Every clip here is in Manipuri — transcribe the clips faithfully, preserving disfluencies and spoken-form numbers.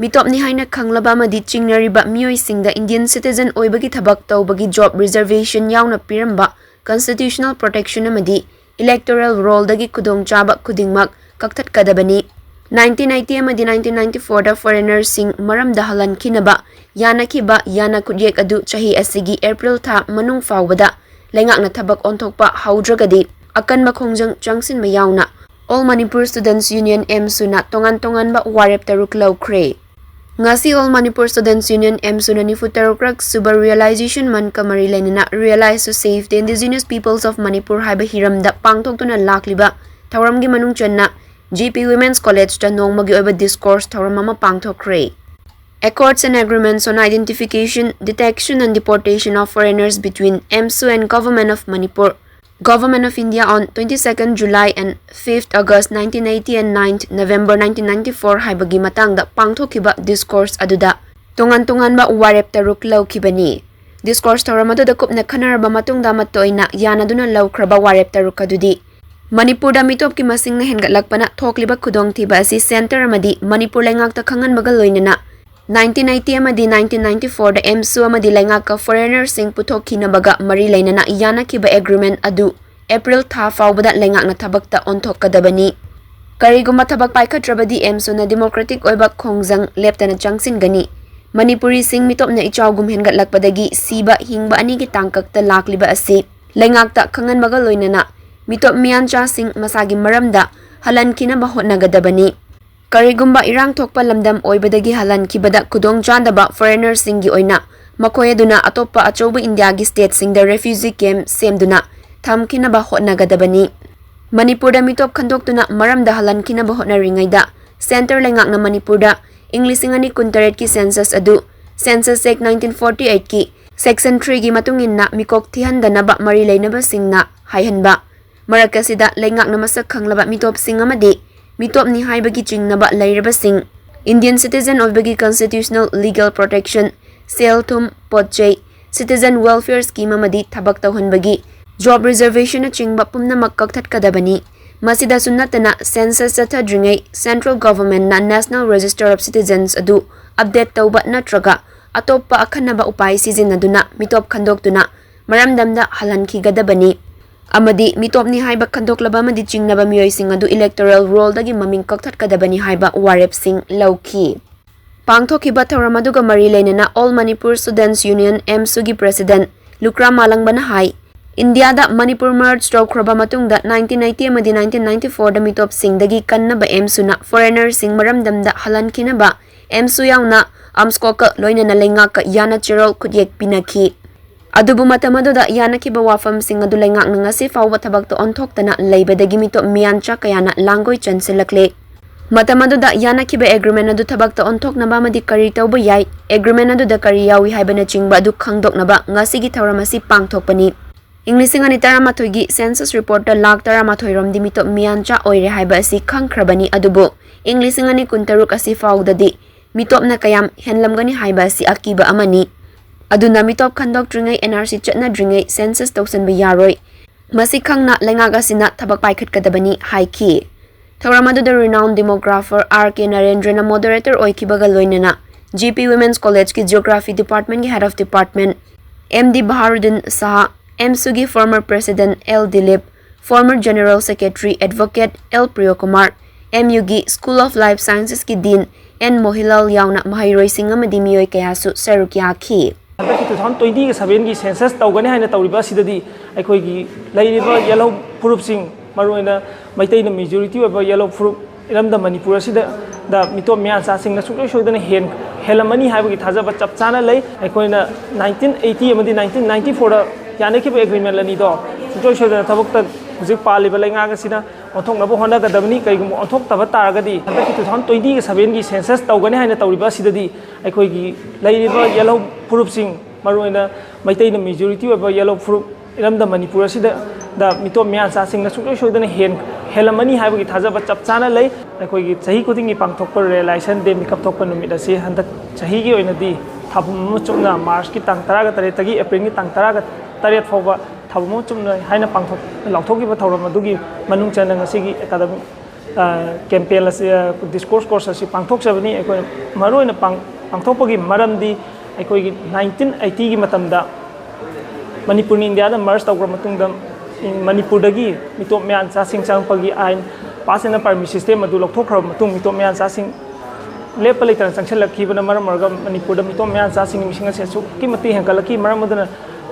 ꯃꯤꯇꯣꯞꯅꯤ ꯍꯥꯏꯅ ꯈꯪꯂꯕ ꯑꯃꯗꯤ ꯆꯤꯡꯅꯔꯤꯕ ꯃꯤꯑꯣꯏꯁꯤꯡꯗ Indian citizen ꯑꯣꯏꯕꯒꯤ ꯊꯕꯛ ꯇꯧꯕꯒꯤ job reservation ꯌꯥꯎꯅ ꯄꯤꯔꯝꯕ constitutional protection ꯑꯃꯗꯤ electoral rollꯗꯒꯤ ꯈꯨꯗꯣꯡꯆꯥꯕ ꯈꯨꯗꯤꯡꯃꯛ ꯀꯛꯊꯠꯀꯗꯕꯅꯤ꯫ Nineteen eighty ꯑꯃꯗꯤ nineteen ninety fourꯗ foreignerꯁꯤꯡ ꯃꯔꯝꯗ ꯍꯜꯍꯟꯈꯤꯅꯕ ꯌꯥꯅꯈꯤꯕ ꯌꯥꯅ ꯈꯨꯠꯌꯦꯛ ꯑꯗꯨ ꯆꯍꯤ ꯑꯁꯤꯒꯤ April ꯊꯥ ꯃꯅꯨꯡ ꯐꯥꯎꯕꯗ ꯂꯩꯉꯥꯛꯅ ꯊꯕꯛ ꯑꯣꯟꯊꯣꯛꯄ ꯍꯧꯗ꯭ꯔꯒꯗꯤ ꯑꯀꯟꯕ ꯈꯣꯡꯖꯪ ꯆꯪꯁꯤꯟꯕ ꯌꯥꯎꯅ All Manipur Students Union, AMSUꯅ ꯇꯣꯉꯥꯟ ꯇꯣꯉꯥꯟꯕ ꯋꯥꯔꯦꯞ ꯇꯔꯨꯛ ꯂꯧꯈ꯭ꯔꯦ꯫ ꯉꯁꯤ All Manipur Students Union, AMSUꯅ ꯅꯤꯐꯨ ꯇꯔꯨꯛꯔꯛ ꯁꯨꯕ Realization Monthꯀ ꯃꯔꯤ ꯂꯩꯅꯅ Realize to Save the Indigenous Peoples of Manipur ꯍꯥꯏꯕ ꯍꯤꯔꯝꯗ ꯄꯥꯡꯊꯣꯛꯇꯨꯅ ꯂꯥꯛꯂꯤꯕ ꯊꯧꯔꯝꯒꯤ ꯃꯅꯨꯡ ꯆꯟꯅ G P Women's Collegeꯇ ꯅꯣꯡꯃꯒꯤ ꯑꯣꯏꯕ discourse ꯊꯧꯔꯝ ꯑꯃ ꯄꯥꯡꯊꯣꯛꯈ꯭ꯔꯦ꯫ Accords and Agreements on Identification, Detection and Deportation of Foreigners between AMSU and Government of Manipur, Government of India on twenty-second July and fifth August nineteen eighty and ninth November nineteen ninety-four ꯍꯥꯏꯕꯒꯤ ꯃꯇꯥꯡꯗ ꯄꯥꯡꯊꯣꯛꯈꯤꯕ discourse ꯑꯗꯨꯗ ꯇꯣꯉꯥꯟ ꯇꯣꯉꯥꯟꯕ ꯋꯥꯔꯦꯞ ꯇꯔꯨꯛ ꯂꯧꯈꯤꯕꯅꯤ꯫ Discourse ꯊꯧꯔꯝ ꯑꯗꯨꯗ ꯀꯨꯞꯅ ꯈꯟꯅꯔꯕ ꯃꯇꯨꯡꯗ ꯑꯃꯠꯇ ꯑꯣꯏꯅ ꯌꯥꯅꯗꯨꯅ ꯂꯧꯈ꯭ꯔꯕ ꯋꯥꯔꯦꯞ ꯇꯔꯨꯛ ꯑꯗꯨꯗꯤ ꯃꯅꯤꯄꯨꯔꯗ ꯃꯤꯇꯣꯞꯀꯤ ꯃꯁꯤꯡꯅ ꯍꯦꯟꯒꯠꯂꯛꯄꯅ ꯊꯣꯛꯂꯤꯕ ꯈꯨꯗꯣꯡꯊꯤꯕ ꯑꯁꯤ centre ꯑꯃꯗꯤ ꯃꯅꯤꯄꯨꯔ ꯂꯩꯉꯥꯛꯇ ꯈꯪꯍꯟꯕꯒ ꯂꯣꯏꯅꯅ nineteen eighty ꯑꯃꯗꯤ nineteen ninety fourꯗ AMSU ꯑꯃꯗꯤ ꯂꯩꯉꯥꯛꯀ foreignerꯁꯤꯡ ꯄꯨꯊꯣꯛꯈꯤꯅꯕꯒ ꯃꯔꯤ ꯂꯩꯅꯅ ꯌꯥꯅꯈꯤꯕ agreement ꯑꯗꯨ April ꯊꯥ ꯐꯥꯎꯕꯗ ꯂꯩꯉꯥꯛꯅ ꯊꯕꯛꯇ ꯑꯣꯟꯊꯣꯛꯀꯗꯕꯅꯤ꯫ ꯀꯔꯤꯒꯨꯝꯕ ꯊꯕꯛ ꯄꯥꯏꯈꯠꯇ꯭ꯔꯕꯗꯤ AMSUꯅ democratic ꯑꯣꯏꯕ ꯈꯣꯡꯖꯪ ꯂꯦꯞꯇꯅ ꯆꯪꯁꯤꯟꯒꯅꯤ꯫ ꯃꯅꯤꯄꯨꯔꯤꯁꯤꯡ ꯃꯤꯇꯣꯞꯅ ꯏꯆꯥꯎꯒꯨꯝ ꯍꯦꯟꯒꯠꯂꯛꯄꯗꯒꯤ ꯁꯤꯕ ꯍꯤꯡꯕ ꯑꯅꯤꯒꯤ ꯇꯥꯡꯀꯛꯇ ꯂꯥꯛꯂꯤꯕ ꯑꯁꯤ ꯂꯩꯉꯥꯛꯇ ꯈꯪꯍꯟꯕꯒ ꯂꯣꯏꯅꯅ ꯃꯤꯇꯣꯞ ꯃꯤꯌꯥꯟꯆꯥꯁꯤꯡ ꯃꯁꯥꯒꯤ ꯃꯔꯝꯗ ꯍꯜꯍꯟꯈꯤꯅꯕ ꯍꯣꯠꯅꯒꯗꯕꯅꯤ꯫ ꯀꯔꯤꯒꯨꯝꯕ ꯏꯔꯥꯡ ꯊꯣꯛꯄ ꯂꯝꯗꯝ ꯑꯣꯏꯕꯗꯒꯤ ꯍꯜꯍꯟꯈꯤꯕꯗ ꯈꯨꯗꯣꯡ ꯆꯥꯗꯕ foreignerꯁꯤꯡꯒꯤ ꯑꯣꯏꯅ ꯃꯈꯣꯏ ꯑꯗꯨꯅ ꯑꯇꯣꯞꯄ ꯑꯆꯧꯕ ꯏꯟꯗꯤꯌꯥꯒꯤ stateꯁꯤꯡꯗ refugee camp ꯁꯦꯝꯗꯨꯅ ꯊꯝꯈꯤꯅꯕ ꯍꯣꯠꯅꯒꯗꯕꯅꯤ꯫ ꯃꯅꯤꯄꯨꯔꯗ ꯃꯤꯇꯣꯞ ꯈꯟꯗꯣꯛꯇꯨꯅ ꯃꯔꯝꯗ ꯍꯜꯍꯟꯈꯤꯅꯕ ꯍꯣꯠꯅꯔꯤꯉꯩꯗ centre ꯂꯩꯉꯥꯛꯅ ꯃꯅꯤꯄꯨꯔꯗ ꯏꯪ ꯂꯤꯁꯤꯡ ꯑꯅꯤ ꯀꯨꯟꯇꯔꯦꯠꯀꯤ census ꯑꯗꯨ Census Act nineteen forty eightꯀꯤ section threeꯒꯤ ꯃꯇꯨꯡ ꯏꯟꯅ ꯃꯤꯀꯣꯛ ꯊꯤꯍꯟꯗꯅꯕ ꯃꯔꯤ ꯂꯩꯅꯕꯁꯤꯡꯅ ꯍꯥꯏꯍꯟꯕ꯫ ꯃꯔꯛ ꯑꯁꯤꯗ ꯂꯩꯉꯥꯛꯅ ꯃꯁꯛ ꯈꯪꯂꯕ ꯃꯤꯇꯣꯞꯁꯤꯡ ꯑꯃꯗꯤ ꯃꯤꯇꯣꯞꯅꯤ ꯍꯥꯏꯕꯒꯤ ꯆꯤꯡꯅꯕ ꯂꯩꯔꯕꯁꯤꯡ Indian citizen ꯑꯣꯏꯕꯒꯤ constitutional legal protection, ꯁꯦꯜ ꯊꯨꯝ, ꯄꯣꯠ ꯆꯩ, citizen welfare scheme ꯑꯃꯗꯤ ꯊꯕꯛ ꯇꯧꯍꯟꯕꯒꯤ job reservationꯅꯆꯤꯡꯕ ꯄꯨꯝꯅꯃꯛ ꯀꯛꯊꯠꯀꯗꯕꯅꯤ꯫ ꯃꯁꯤꯗꯁꯨ ꯅꯠꯇꯅ, ꯁꯦꯟꯁꯁ ꯆꯠꯊꯗ꯭ꯔꯤꯉꯩ ꯁꯦꯟꯇ꯭ꯔꯦꯜ ꯒꯚꯔꯟꯃꯦꯟꯠꯅ ꯅꯦꯁꯅꯦꯜ ꯔꯦꯖꯤꯁꯇꯔ ꯑꯣꯐ ꯁꯤꯇꯤꯖꯟꯁ ꯑꯗꯨ ꯑꯞꯗꯦꯠ ꯇꯧꯕ ꯅꯠꯇ꯭ꯔꯒ ꯑꯇꯣꯞꯄ ꯑꯈꯟꯅꯕ ꯎꯄꯥꯏ ꯁꯤꯖꯤꯟꯅꯗꯨꯅ ꯃꯤꯇꯣꯞ ꯈꯟꯗꯣꯛꯇꯨꯅ ꯃꯔꯝꯗꯝꯗ ꯍꯜꯍꯟꯈꯤꯒꯗꯕꯅꯤ ꯑꯃꯗꯤ ꯃꯤꯇꯣꯞꯅꯤ ꯍꯥꯏꯕ ꯈꯟꯗꯣꯛꯂꯕ ꯑꯃꯗꯤ ꯆꯤꯡꯅꯕ ꯃꯤꯑꯣꯏꯁꯤꯡ ꯑꯗꯨ ꯏꯂꯦꯛꯇꯣꯔꯦꯜ ꯔꯣꯜꯗꯒꯤ ꯃꯃꯤꯡ ꯀꯛꯊꯠꯀꯗꯕꯅꯤ ꯍꯥꯏꯕ ꯋꯥꯔꯦꯞꯁꯤꯡ ꯂꯧꯈꯤ꯫ ꯄꯥꯡꯊꯣꯛꯈꯤꯕ ꯊꯧꯔꯝ ꯑꯗꯨꯒ ꯃꯔꯤ ꯂꯩꯅꯅ All Manipur Students Union, ꯑꯦꯝꯁꯨꯒꯤ ꯄ꯭ꯔꯦꯁꯤꯗꯦꯟꯠ ꯂꯨꯀ꯭ꯔꯥꯝ ꯃꯥꯂꯪꯕꯅ ꯍꯥꯏ, ꯏꯟꯗꯤꯌꯥꯗ ꯃꯅꯤꯄꯨꯔ ꯃꯔꯖ ꯇꯧꯈ꯭ꯔꯕ ꯃꯇꯨꯡꯗ ꯅꯥꯏꯟꯇꯤꯟ ꯑꯩꯠꯇꯤ ꯑꯃꯗꯤ ꯅꯥꯏꯟꯇꯤꯟ ꯅꯥꯏꯟꯇꯤ ꯐꯣꯔꯗ ꯃꯤꯇꯣꯞꯁꯤꯡꯗꯒꯤ ꯀꯟꯅꯕ ꯑꯦꯝꯁꯨꯅ ꯐꯣꯔꯦꯅꯔꯁꯤꯡ ꯃꯔꯝꯗꯝꯗ ꯍꯜꯍꯟꯈꯤꯅꯕ ꯑꯦꯝꯁꯨ ꯌꯥꯎꯅ ꯑꯥꯝꯁꯀꯣꯛꯀ ꯂꯣꯏꯅꯅ ꯂꯩꯉꯥꯛꯀ ꯌꯥꯅ ꯆꯦꯔꯣꯜ ꯈꯨꯠꯌꯦꯛ ꯄꯤꯅꯈꯤ꯫ ꯑꯗꯨꯕꯨ ꯃꯇꯝ ꯑꯗꯨꯗ ꯌꯥꯅꯈꯤꯕ ꯋꯥꯐꯝꯁꯤꯡ ꯑꯗꯨ ꯂꯩꯉꯥꯛꯅ ꯉꯁꯤ ꯐꯥꯎꯕ ꯊꯕꯛꯇ ꯑꯣꯟꯊꯣꯛꯇꯅ ꯂꯩꯕꯗꯒꯤ ꯃꯤꯇꯣꯞ ꯃꯤꯌꯥꯟꯆꯥ ꯀꯌꯥꯅ ꯂꯥꯡꯒꯣꯏ ꯆꯟꯁꯤꯜꯂꯛꯂꯦ꯫ ꯃꯇꯝ ꯑꯗꯨꯗ ꯌꯥꯅꯈꯤꯕ ꯑꯦꯒ꯭ꯔꯤꯃꯦꯟ ꯑꯗꯨ ꯊꯕꯛꯇ ꯑꯣꯟꯊꯣꯛꯅꯕ ꯑꯃꯗꯤ ꯀꯔꯤ ꯇꯧꯕ ꯌꯥꯏ, ꯑꯦꯒ꯭ꯔꯤꯃꯦꯟ ꯑꯗꯨꯗ ꯀꯔꯤ ꯌꯥꯎꯏ ꯍꯥꯏꯕꯅꯆꯤꯡꯕ ꯑꯗꯨ ꯈꯪꯗꯣꯛꯅꯕ ꯉꯁꯤꯒꯤ ꯊꯧꯔꯝ ꯑꯁꯤ ꯄꯥꯡꯊꯣꯛꯄꯅꯤ꯫ ꯏꯪ ꯂꯤꯁꯤꯡ ꯑꯅꯤ ꯇꯔꯥꯃꯥꯊꯣꯏꯒꯤ ꯁꯦꯟꯁꯁ ꯔꯤꯄꯣꯔꯠꯇ ꯂꯥꯈ ꯇꯔꯥꯃꯥꯊꯣꯏ ꯔꯣꯝꯗꯤ ꯃꯤꯇꯣꯞ ꯃꯤꯌꯥꯟꯆꯥ ꯑꯣꯏꯔꯦ ꯍꯥꯏꯕ ꯑꯁꯤ ꯈꯪꯈ꯭ꯔꯕꯅꯤ, ꯑꯗꯨꯕꯨ ꯏꯪ ꯂꯤꯁꯤꯡ ꯑꯅꯤ ꯀꯨꯟꯇꯔꯨꯛ ꯑꯁꯤ ꯐꯥꯎꯗꯗꯤ ꯃꯤꯇꯣꯞꯅ ꯀꯌꯥꯝ ꯍꯦꯟꯂꯝꯒꯅꯤ ꯍꯥꯏꯕ ꯑꯁꯤ ꯑꯀꯤꯕ ꯑꯃꯅꯤ꯫ ꯑꯗꯨꯅ ꯃꯤꯇꯣꯞ ꯈꯟꯗꯣꯛꯇ꯭ꯔꯤꯉꯩ, ꯑꯦꯟ ꯑꯥꯔ ꯁꯤ ꯆꯠꯅꯗ꯭ꯔꯤꯉꯩ ꯁꯦꯟꯁꯁ ꯇꯧꯁꯤꯟꯕ ꯌꯥꯔꯣꯏ꯫ ꯃꯁꯤ ꯈꯪꯅ ꯂꯩꯉꯥꯛ ꯑꯁꯤꯅ ꯊꯕꯛ ꯄꯥꯏꯈꯠꯀꯗꯕꯅꯤ ꯍꯥꯏꯈꯤ꯫ ꯊꯧꯔꯝ ꯑꯗꯨꯗ renowned demographer ꯑꯥꯔ ꯀꯦ ꯅꯔꯦꯟꯗ꯭ꯔꯅ ꯃꯣꯗꯔꯦꯇꯔ ꯑꯣꯏꯈꯤꯕꯒ ꯂꯣꯏꯅꯅ ꯖꯤ ꯄꯤ ꯋꯤꯃꯦꯟꯁ ꯀꯣꯂꯦꯖꯀꯤ ꯖꯤꯑꯣꯒ꯭ꯔꯥꯐꯤ ꯗꯤꯄꯥꯔꯠꯃꯦꯟꯒꯤ head of department M D Baharuddin Saha, ꯑꯦꯝꯁꯨꯒꯤ former president L Dilip, former general secretary advocate L Priyokumar, M ꯌꯨꯒꯤ ꯁ꯭ꯀꯨꯜ ꯑꯣꯐ ꯂꯥꯏꯐ ꯁꯥꯏꯟꯁꯦꯁꯀꯤ ꯗꯤꯟ ꯑꯦꯟ ꯃꯣꯍꯤꯂꯥꯜ ꯌꯥꯎꯅ ꯃꯍꯩꯔꯣꯏꯁꯤꯡ ꯑꯃꯗꯤ ꯃꯤꯑꯣꯏ ꯀꯌꯥꯁꯨ ꯁꯔꯨꯛ ꯌꯥꯈꯤ꯫ ꯍꯟꯗꯛꯀꯤ two thousand twenty sevenꯒꯤ census ꯇꯧꯒꯅꯤ ꯍꯥꯏꯅ ꯇꯧꯔꯤꯕ ꯑꯁꯤꯗꯗꯤ ꯑꯩꯈꯣꯏꯒꯤ ꯂꯩꯔꯤꯕ ꯌꯦꯜꯍꯧ ꯐꯨꯔꯨꯞꯁꯤꯡ, ꯃꯔꯨꯑꯣꯏꯅ ꯃꯩꯇꯩꯅ majority ꯑꯣꯏꯕ ꯌꯦꯜꯍꯧ ꯐꯨꯔꯨꯞ ꯏꯔꯝꯗꯝ ꯃꯅꯤꯄꯨꯔ ꯑꯁꯤꯗ ꯃꯤꯇꯣꯞ ꯃꯤꯌꯥꯟꯆꯥꯁꯤꯡꯅ ꯁꯨꯡꯁꯣꯏ ꯁꯣꯏꯗꯅ ꯍꯦꯟ-, ꯍꯦꯜꯂꯝꯃꯅꯤ ꯍꯥꯏꯕꯒꯤ ꯊꯥꯖꯕ ꯆꯞ ꯆꯥꯅ ꯂꯩ꯫ ꯑꯩꯈꯣꯏꯅ nineteen eighty ꯑꯃꯗꯤ nineteen ninety fourꯗ ꯌꯥꯅꯈꯤꯕ agreement ꯑꯅꯤꯗꯣ ꯁꯨꯡꯁꯣꯏ ꯁꯣꯏꯗꯅ ꯊꯕꯛꯇ ꯍꯧꯖꯤꯛ ꯄꯥꯜꯂꯤꯕ ꯂꯩꯉꯥꯛ ꯑꯁꯤꯅ ꯑꯣꯟꯊꯣꯛꯅꯕ ꯍꯣꯠꯅꯒꯗꯕꯅꯤ꯫ ꯀꯔꯤꯒꯨꯝꯕ ꯑꯣꯟꯊꯣꯛꯇꯕ ꯇꯥꯔꯒꯗꯤ ꯍꯟꯗꯛꯀꯤ two thousand twenty sevenꯒꯤ census ꯇꯧꯒꯅꯤ ꯍꯥꯏꯅ ꯇꯧꯔꯤꯕ ꯑꯁꯤꯗꯗꯤ ꯑꯩꯈꯣꯏꯒꯤ ꯂꯩꯔꯤꯕ ꯌꯦꯜꯍꯧ ꯐꯨꯔꯨꯞꯁꯤꯡ, ꯃꯔꯨꯑꯣꯏꯅ ꯃꯩꯇꯩꯅ majority ꯑꯣꯏꯕ ꯌꯦꯜꯍꯧ ꯐꯨꯔꯨꯞ ꯏꯔꯝꯗꯝ ꯃꯅꯤꯄꯨꯔ ꯑꯁꯤꯗ ꯃꯤꯇꯣꯞ ꯃꯤꯌꯥꯟꯆꯥꯁꯤꯡꯅ ꯁꯨꯡꯁꯣꯏ ꯁꯣꯏꯗꯅ ꯍꯦꯟ-, ꯍꯦꯜꯂꯝꯃꯅꯤ ꯍꯥꯏꯕꯒꯤ ꯊꯥꯖꯕ ꯆꯞ ꯆꯥꯅ ꯂꯩ꯫ ꯑꯩꯈꯣꯏꯒꯤ ꯆꯍꯤ ꯈꯨꯗꯤꯡꯒꯤ ꯄꯥꯡꯊꯣꯛꯄ Realization Day, ꯃꯤꯀꯞ ꯊꯣꯛꯄ ꯅꯨꯃꯤꯠ ꯑꯁꯤ ꯍꯟꯗꯛ ꯆꯍꯤꯒꯤ ꯑꯣꯏꯅꯗꯤ ꯊꯥꯕꯨꯝ ꯑꯃ ꯆꯨꯞꯅ Marchꯀꯤ ꯇꯥꯡ ꯇꯔꯥꯒ ꯇꯔꯦꯠꯇꯒꯤ Aprilꯒꯤ ꯇꯥꯡ ꯇꯔꯥꯒ ꯇꯔꯦꯠ ꯐꯥꯎꯕ ꯊꯧꯔꯝ ꯑꯃ ꯆꯨꯝꯅ ꯍꯥꯏꯅ ꯄꯥꯡꯊꯣꯛ ꯂꯥꯎꯊꯣꯛꯈꯤꯕ ꯊꯧꯔꯝ ꯑꯗꯨꯒꯤ ꯃꯅꯨꯡ ꯆꯟꯅ ꯉꯁꯤꯒꯤ ꯑꯦꯀꯥꯗꯃꯤꯛ ꯀꯦꯝꯄꯦꯟ ꯑꯁꯤ, ꯗꯤꯁꯀꯣꯔꯁ ꯀꯣꯔꯁ ꯑꯁꯤ ꯄꯥꯡꯊꯣꯛꯆꯕꯅꯤ꯫ ꯑꯩꯈꯣꯏꯅ ꯃꯔꯨꯑꯣꯏꯅ ꯄꯥꯡ- ꯄꯥꯡꯊꯣꯛꯄꯒꯤ ꯃꯔꯝꯗꯤ ꯑꯩꯈꯣꯏꯒꯤ ꯅꯥꯏꯟꯇꯤꯟ ꯑꯩꯠꯇꯤꯒꯤ ꯃꯇꯝꯗ ꯃꯅꯤꯄꯨꯔꯅ ꯏꯟꯗꯤꯌꯥꯗ ꯃꯔꯁ ꯇꯧꯈ꯭ꯔ ꯃꯇꯨꯡꯗ ꯃꯅꯤꯄꯨꯔꯗꯒꯤ ꯃꯤꯇꯣꯞ ꯃꯌꯥꯟꯆꯥꯁꯤꯡ ꯆꯪꯉꯛꯄꯒꯤ ꯑꯥꯏꯟ ꯄꯥꯁ ꯑꯦꯟ ꯄꯔꯃꯤꯠ ꯁꯤꯁꯇꯦꯝ ꯑꯗꯨ ꯂꯧꯊꯣꯛꯈ꯭ꯔꯕ ꯃꯇꯨꯡ ꯃꯤꯇꯣꯞ ꯃꯌꯥꯟꯆꯥꯁꯤꯡ ꯂꯦꯞꯄ ꯂꯩꯇꯅ ꯆꯪꯁꯤꯜꯂꯛꯈꯤꯕꯅ ꯃꯔꯝ ꯑꯣꯏꯔꯒ ꯃꯅꯤꯄꯨꯔꯗ ꯃꯤꯇꯣꯞ ꯃꯌꯥꯟꯆꯥꯁꯤꯡꯒꯤ ꯃꯁꯤꯡ ꯑꯁꯤ ꯑꯁꯨꯛꯀꯤ ꯃꯇꯤꯛ ꯍꯦꯟꯒꯠꯂꯛꯈꯤ꯫ ꯃꯔꯝ ꯑꯗꯨꯅ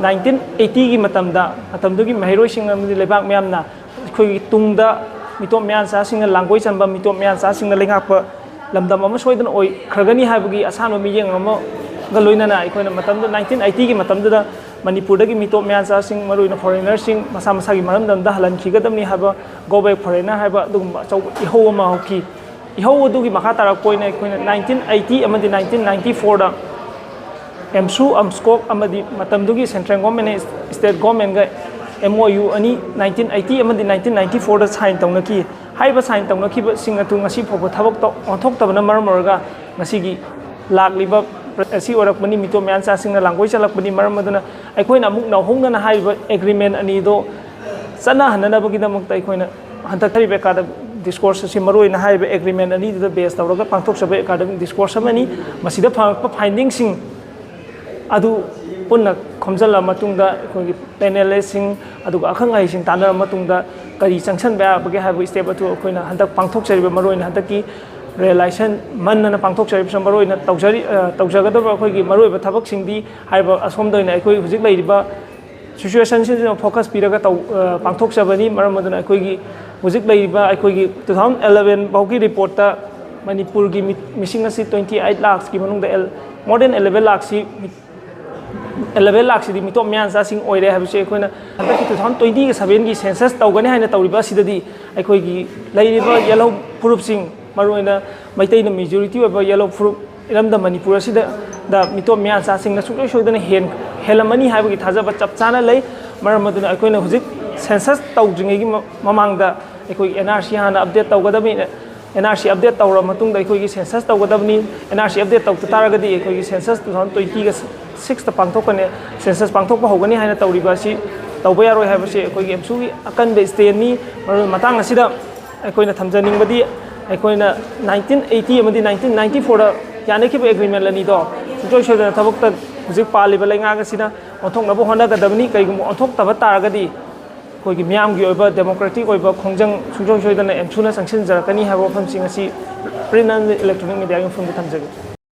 ꯅꯥꯏꯟꯇꯤꯟ ꯑꯩꯠꯇꯤꯒꯤ ꯃꯇꯝꯗ ꯃꯇꯝꯗꯨꯒꯤ ꯃꯍꯩꯔꯣꯏꯁꯤꯡ ꯑꯃꯗꯤ ꯂꯩꯕꯥꯛ ꯃꯤꯌꯥꯝꯅ ꯑꯩꯈꯣꯏꯒꯤ ꯇꯨꯡꯗ ꯃꯤꯇꯣꯞ ꯃꯌꯥꯟꯆꯥꯁꯤꯡꯅ ꯂꯥꯡꯒꯣꯏ ꯆꯟꯕ, ꯃꯤꯇꯣꯞ ꯃꯌꯥꯟꯆꯥꯁꯤꯡꯅ ꯂꯩꯉꯥꯛꯄ ꯂꯝꯗꯝ ꯑꯃ ꯁꯣꯏꯗꯅ ꯑꯣꯏꯈ꯭ꯔꯒꯅꯤ ꯍꯥꯏꯕꯒꯤ ꯑꯁꯥꯟꯕ ꯃꯤꯠꯌꯦꯡ ꯑꯃꯒ ꯂꯣꯏꯅꯅ ꯑꯩꯈꯣꯏꯅ ꯃꯇꯝꯗꯨ ꯅꯥꯏꯟꯇꯤꯟ ꯑꯩꯠꯇꯤꯒꯤ ꯃꯇꯝꯗꯨꯗ ꯃꯅꯤꯄꯨꯔꯗꯒꯤ ꯃꯤꯇꯣꯞ ꯃꯌꯥꯟꯆꯥꯁꯤꯡ, ꯃꯔꯨꯑꯣꯏꯅ ꯐꯣꯔꯦꯅꯔꯁꯤꯡ ꯃꯁꯥ ꯃꯁꯥꯒꯤ ꯃꯔꯝꯗꯝꯗ ꯍꯜꯍꯟꯈꯤꯒꯗꯕꯅꯤ ꯍꯥꯏꯕ "Go back foreigner" ꯍꯥꯏꯕ ꯑꯗꯨꯒꯨꯝꯕ ꯑꯆꯧꯕ ꯏꯍꯧ ꯑꯃ ꯍꯧꯈꯤ꯫ ꯏꯍꯧ ꯑꯗꯨꯒꯤ ꯃꯈꯥ ꯇꯥꯔꯛꯄ ꯑꯣꯏꯅ ꯑꯩꯈꯣꯏꯅ ꯅꯥꯏꯟꯇꯤꯟ ꯑꯩꯠꯇꯤ ꯑꯃꯗꯤ ꯅꯥꯏꯟꯇꯤꯟ ꯅꯥꯏꯟꯇꯤ ꯐꯣꯔꯗ ꯑꯦꯝꯁꯨ, ꯑꯝꯁ꯭ꯀꯣꯛ ꯑꯃꯗꯤ ꯃꯇꯝꯗꯨꯒꯤ ꯁꯦꯟꯇ꯭ꯔꯦꯜ ꯒꯣꯔꯃꯦꯟꯅ ꯁ꯭ꯇꯦꯠ ꯒꯣꯔꯃꯦꯟꯒ ꯑꯦꯝ ꯑꯣ ꯌꯨ ꯑꯅꯤ ꯅꯥꯏꯟꯇꯤꯟ ꯑꯩꯠꯇꯤ ꯑꯃꯗꯤ ꯅꯥꯏꯟꯇꯤꯟ ꯅꯥꯏꯟꯇꯤ ꯐꯣꯔꯗ ꯁꯥꯏꯟ ꯇꯧꯅꯈꯤ꯫ ꯍꯥꯏꯔꯤꯕ ꯁꯥꯏꯟ ꯇꯧꯅꯈꯤꯕꯁꯤꯡ ꯑꯗꯨ ꯉꯁꯤ ꯐꯥꯎꯕ ꯊꯕꯛ ꯇꯧ- ꯑꯣꯟꯊꯣꯛꯇꯕꯅ ꯃꯔꯝ ꯑꯣꯏꯔꯒ ꯉꯁꯤꯒꯤ ꯂꯥꯛꯂꯤꯕ ꯄ꯭ꯔ- ꯑꯁꯤ ꯑꯣꯏꯔꯛꯄꯅꯤ꯫ ꯃꯤꯇꯣꯞ ꯃꯌꯥꯟꯆꯥꯁꯤꯡꯅ ꯂꯥꯡꯒꯣꯏ ꯆꯜꯂꯛꯄꯅꯤ꯫ ꯃꯔꯝ ꯑꯗꯨꯅ ꯑꯩꯈꯣꯏꯅ ꯑꯃꯨꯛ ꯅꯧꯍꯧꯅꯅ ꯍꯥꯏꯔꯤꯕ ꯑꯦꯒ꯭ꯔꯤꯃꯦꯟ ꯑꯅꯤꯗꯣ ꯆꯠꯅꯍꯟꯅꯅꯕꯒꯤꯗꯃꯛꯇ ꯑꯩꯈꯣꯏꯅ ꯍꯟꯗꯛ ꯍꯥꯏꯔꯤꯕ ꯑꯦꯀꯥꯗꯃꯤꯛ ꯗꯤꯁꯀꯣꯔꯁ ꯑꯁꯤ ꯃꯔꯨꯑꯣꯏꯅ ꯍꯥꯏꯔꯤꯕ ꯑꯦꯒ꯭ꯔꯤꯃꯦꯟ ꯑꯅꯤꯗꯨꯗ ꯕꯦꯁ ꯇꯧꯔꯒ ꯄꯥꯡꯊꯣꯛꯆꯕ ꯑꯦꯀꯥꯗꯃꯤꯛ ꯗꯤꯁꯀꯣꯔꯁ ꯑꯃꯅꯤ꯫ ꯃꯁꯤꯗ ꯐꯪꯂꯛꯄ ꯐꯥꯏꯟꯗꯤꯡꯁꯤꯡ ꯑꯗꯨ ꯄꯨꯟꯅ ꯈꯣꯝꯖꯤꯜꯂ ꯃꯇꯨꯡꯗ ꯑꯩꯈꯣꯏꯒꯤ ꯄꯦꯅꯦꯂꯤꯁꯁꯤꯡ ꯑꯗꯨꯒ ꯑꯈꯪ ꯑꯍꯩꯁꯤꯡ ꯇꯥꯟꯅꯔ ꯃꯇꯨꯡꯗ ꯀꯔꯤ ꯆꯪꯁꯤꯟꯕ ꯌꯥꯕꯒꯦ ꯍꯥꯏꯕ ꯁ꯭ꯇꯦꯞ ꯑꯗꯨ ꯑꯩꯈꯣꯏꯅ ꯍꯟꯗꯛ ꯄꯥꯡꯊꯣꯛꯆꯔꯤꯕ, ꯃꯔꯨꯑꯣꯏꯅ ꯍꯟꯗꯛꯀꯤ ꯔꯤꯌꯦꯂꯥꯏꯖꯦꯁꯟ ꯃꯟ ꯑꯅ ꯄꯥꯡꯊꯣꯛꯆꯔꯤꯕꯁꯤꯅ ꯃꯔꯨꯑꯣꯏꯅ ꯇꯧꯖꯔꯤ꯫ ꯑ, ꯇꯧꯖꯒꯗꯕ ꯑꯩꯈꯣꯏꯒꯤ ꯃꯔꯨꯑꯣꯏꯕ ꯊꯕꯛꯁꯤꯡꯗꯤ ꯍꯥꯏꯔꯤꯕ ꯑꯁꯣꯝꯗ ꯑꯣꯏꯅ ꯑꯩꯈꯣꯏ ꯍꯧꯖꯤꯛ ꯂꯩꯔꯤꯕ ꯁꯤꯆꯨꯋꯦꯁꯟꯁꯤꯗ ꯐꯣꯀꯁ ꯄꯤꯔꯒ ꯇꯧ-, ꯑ, ꯄꯥꯡꯊꯣꯛꯆꯕꯅꯤ꯫ ꯃꯔꯝ ꯑꯗꯨꯅ ꯑꯩꯈꯣꯏꯒꯤ ꯍꯧꯖꯤꯛ ꯂꯩꯔꯤꯕ ꯑꯩꯈꯣꯏꯒꯤ two thousand eleven ꯐꯥꯎꯒꯤ ꯔꯤꯄꯣꯔꯠꯇ ꯃꯅꯤꯄꯨꯔꯒꯤ ꯃꯤ-, ꯃꯤꯁꯤꯡ ꯑꯁꯤ twenty eight lakhꯁꯀꯤ ꯃꯅꯨꯡꯗ ꯑꯦꯜ-, more than eleven lakhꯁꯤ ꯃꯤ-, eleven lakhꯁꯤꯗꯤ ꯃꯤꯇꯣꯞ ꯃꯌꯥꯟꯆꯥꯁꯤꯡ ꯑꯣꯏꯔꯦ ꯍꯥꯏꯕꯁꯤ ꯑꯩꯈꯣꯏꯅ ꯍꯟꯗꯛꯀꯤ two thousand twentyꯒꯤ sevenꯒꯤ census ꯇꯧꯒꯅꯤ ꯍꯥꯏꯅ ꯇꯧꯔꯤꯕ ꯑꯁꯤꯗꯗꯤ ꯑꯩꯈꯣꯏꯒꯤ ꯂꯩꯔꯤꯕ ꯌꯦꯜꯍꯧ ꯐꯨꯔꯨꯞꯁꯤꯡ, ꯃꯔꯨꯑꯣꯏꯅ ꯃꯩꯇꯩꯅ majority ꯑꯣꯏꯕ ꯌꯦꯜꯍꯧ ꯐꯨꯔꯨꯞ ꯏꯔꯝꯗꯝ ꯃꯅꯤꯄꯨꯔ ꯑꯁꯤꯗ ꯗ ꯃꯤꯇꯣꯞ ꯃꯌꯥꯟꯆꯥꯁꯤꯡꯅ ꯁꯨꯡꯁꯣꯏ ꯁꯣꯏꯗꯅ ꯍꯦꯟ-, ꯍꯦꯜꯂꯝꯃꯅꯤ ꯍꯥꯏꯕꯒꯤ ꯊꯥꯖꯕ ꯆꯞ ꯆꯥꯅ ꯂꯩ꯫ ꯃꯔꯝ ꯑꯗꯨꯅ ꯑꯩꯈꯣꯏꯅ ꯍꯧꯖꯤꯛ census ꯇꯧꯗ꯭ꯔꯤꯉꯩꯒꯤ ꯃ-, ꯃꯃꯥꯡꯗ ꯑꯩꯈꯣꯏꯒꯤ NRC ꯍꯥꯟꯅ update ꯇꯧꯒꯗꯕꯅꯤ꯫ NRC update ꯇꯧꯔꯕ ꯃꯇꯨꯡꯗ ꯑꯩꯈꯣꯏꯒꯤ census ꯇꯧꯒꯗꯕꯅꯤ꯫ NRC update ꯇꯧꯗ ꯇꯥꯔꯒꯗꯤ ꯑꯩꯈꯣꯏꯒꯤ census two thousand twentyꯒ ꯁꯤꯛꯁꯇ ꯄꯥꯡꯊꯣꯛꯀꯅꯤ, ꯁꯦꯟꯁꯁ ꯄꯥꯡꯊꯣꯛꯄ ꯍꯧꯒꯅꯤ ꯍꯥꯏꯅ ꯇꯧꯔꯤꯕ ꯑꯁꯤ ꯇꯧꯕ ꯌꯥꯔꯣꯏ ꯍꯥꯏꯕꯁꯤ ꯑꯩꯈꯣꯏꯒꯤ ꯑꯦꯝꯁꯨꯒꯤ ꯑꯀꯟꯕ ꯁ꯭ꯇꯦꯟꯅꯤ꯫ ꯃꯔꯨ ꯃꯇꯥꯡ ꯑꯁꯤꯗ ꯑꯩꯈꯣꯏꯅ ꯊꯝꯖꯅꯤꯡꯕꯗꯤ, ꯑꯩꯈꯣꯏꯅ ꯅꯥꯏꯟꯇꯤꯟ ꯑꯩꯠꯇꯤ ꯑꯃꯗꯤ ꯅꯥꯏꯟꯇꯤꯟ ꯅꯥꯏꯟꯇꯤ ꯐꯣꯔꯗ ꯌꯥꯅꯈꯤꯕ ꯑꯦꯒ꯭ꯔꯤꯃꯦꯟ ꯑꯅꯤꯗꯣ ꯁꯨꯡꯁꯣꯏ ꯁꯣꯏꯗꯅ ꯊꯕꯛꯇ ꯍꯧꯖꯤꯛ ꯄꯥꯜꯂꯤꯕ ꯂꯩꯉꯥꯛ ꯑꯁꯤꯅ ꯑꯣꯟꯊꯣꯛꯅꯕ ꯍꯣꯠꯅꯒꯗꯕꯅꯤ꯫ ꯀꯔꯤꯒꯨꯝꯕ ꯑꯣꯟꯊꯣꯛꯇꯕ ꯇꯥꯔꯒꯗꯤ ꯑꯩꯈꯣꯏꯒꯤ ꯃꯤꯌꯥꯝꯒꯤ ꯑꯣꯏꯕ ꯗꯦꯃꯣꯀ꯭ꯔꯦꯇꯤꯛ ꯑꯣꯏꯕ ꯈꯣꯡꯖꯪ ꯁꯨꯡꯁꯣꯏ ꯁꯣꯏꯗꯅ ꯑꯦꯝꯁꯨꯅ ꯆꯪꯁꯤꯟꯖꯔꯛꯀꯅꯤ ꯍꯥꯏꯕ ꯋꯥꯐꯝꯁꯤꯡ ꯑꯁꯤ ꯄ꯭ꯔꯤꯟ ꯑꯦꯟ ꯏꯂꯦꯛꯇ꯭ꯔꯣꯅꯤꯛ ꯃꯦꯗꯤꯌꯥꯒꯤ ꯃꯐꯝꯗ ꯊꯝꯖꯒꯦ꯫